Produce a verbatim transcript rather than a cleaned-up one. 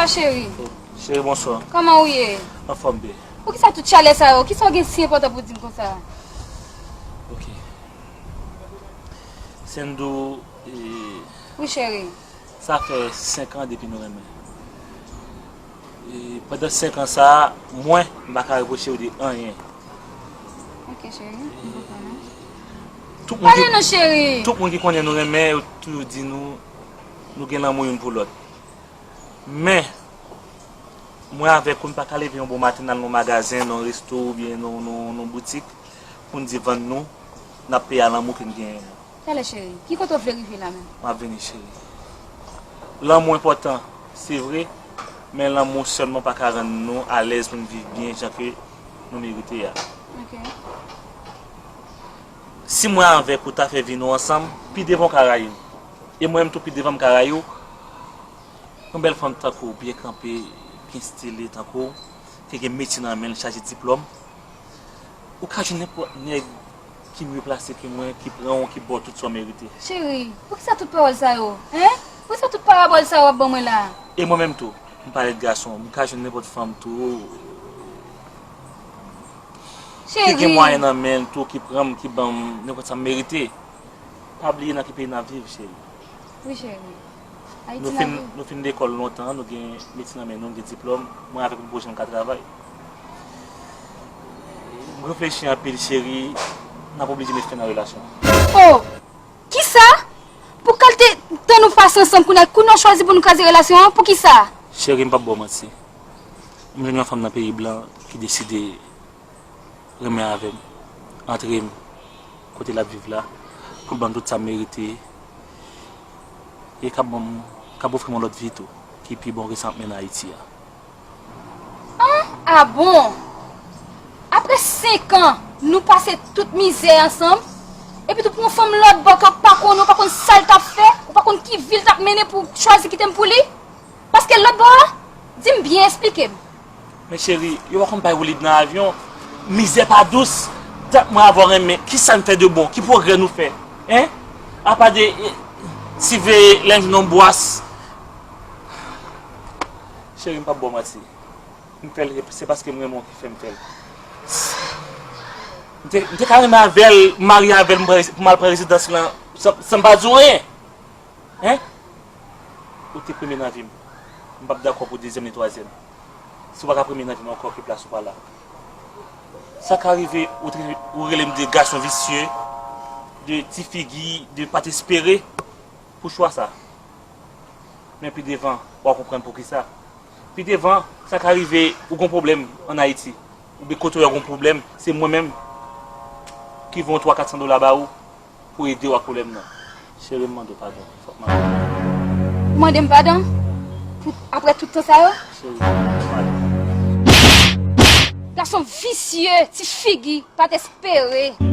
Cheri. Oh, cheri, bonswa. Kòman ou ye? Anfòm, bebe. Poukisa tout chalè sa yo? Kisa w gen si enpòtan pou di m konsa? Ok. Sendou, e... Wi, cheri. Sa fè senk an depi nou renmen. E pandan senk an sa a, mwen, m pa ka repwoche w de anyen. Ok, cheri, m konprann ou. Tout moun ki, pale non, cheri. Tout moun ki konnen nou renmen, yo toujou di nou, nou gen lanmou youn pou lòt. Men, mwen avèk ou, n pa ka leve yon bon maten, n al nan yon magazen, nan yon resto, oubyen nan, nan, nan yon boutik, pou n di vann nou, n ap peye a lanmou ke n genyen an. Talè, cheri, ki kote w vle rive la menm? M ap vini, cheri. Lanmou enpòtan, se vre, men lanmou sèlman pa ka rann nou alèz pou n viv byen jan ke nou merite a. Ok. Si mwen avèk ou ta fè vi nou ansanm, pi devan w ka rayi m. E mwen menm tou, pi devan m ka rayi w. Yon bèl fanm tankou w, byen kanpe, byen style tankou w, ki gen metye nan men l, chaje diplòm. Ou ka jwenn nenpòt nèg ki mye plase ke mwen, ki pran w, ki ba w tout sa w merite. Cheri, poukisa tout pawòl sa yo? Hein? Poukisa tout parabòl sa yo w ap ban mwen la? E mwen menm tou, m pa rèd gason, m ka jwenn nenpòt fanm tou ki gen mwayen nan men l tou, ki pran m, ki ban m nenpòt sa m merite. Pa bliye nan ki peyi n ap viv, cheri. Wi, cheri. Ayiti n ap viv. Nou fin, nou fin lekòl lontan, nou gen metye nan men nou, nou gen diplòm. Mwen avèk ou, nou poko janm ka travay. M reflechi anpil, cheri. N ap oblije met fen nan relasyon an. Oh! Kisa? Pou kalite tan nou pase ansanm, kounye a, kounye a w chwazi pou nou kraze relasyon an? Poukisa? Cheri, m p ap ba w manti. M jwenn yon fanm nan peyi blan ki deside renmen avè m, antre m kote l ap viv la, pou l ban m tout sa m merite, e k ap ban m, k ap ofri m yon lòt vi tou, ki pi bon ke sa m ap mennen Ayiti a. An? A bon? Apre senk an, nou pase tout mizè ansanm, epi tou pou yon fanm lòt bò ke w pa konnen, w pa konn sa l t ap fè, ou pa konn ki vi l t ap mennen pou w chwazi kite m pou li? Paske lòt bò a, di m byen, esplike m. Men cheri, yo pa konn bay woulib nan avyon. Mizè pa dous. Dat mwen avè w renmen. Kisa n fè de bon? Ki pwogrè nou fè? Hein? Apa de, eh, ti veye lè n jwenn yon bwas. Cheri, m p ap ba w manti. M fè l, se paske m renmen w ki fè m fè l. M te, m te ka renmen avè l, m marye avè l, m pran rezi-, pou m al pran rezidans lan, san, san m pa di w anyen. Hein? Ou te premye nan vi m. M p ap dakò pou dezyèm ni twazyèm. Si w pa ka premye nan vi m ankò, ke plas ou pa la. Sa ka rive, ou te, ou rele m de gason visye, de ti figi, de pa t espere pou chwa sa. Men pi devan, w a konprann poukisa. Pi devan, sa ka rive, ou gon pwoblèm ann Ayiti. Oubyen kote w wè gon pwoblèm, se mwen menm ki voye yon twa kat san dola ba ou pou ede w ak pwoblèm nan. Cheri, m mande w padon. Fòk m ale. Ou mande m padon? Pou, apre tout tan sa yo? Cheri, m mande w padon. Gason visye, ti figi, pa t espere.